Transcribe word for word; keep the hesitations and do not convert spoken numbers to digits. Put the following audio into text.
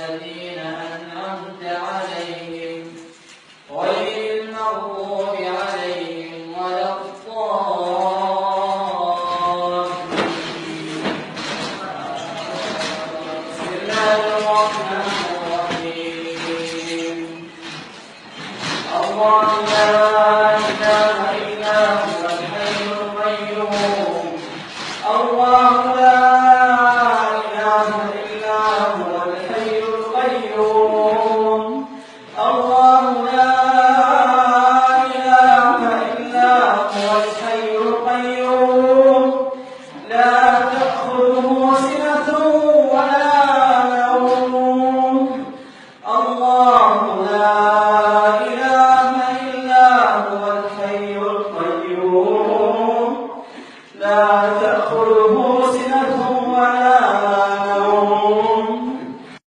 الذين أنعمت عليهم غير المغضوب عليهم ولا الضالين. بسم الله الرحمن الرحيم. الله لا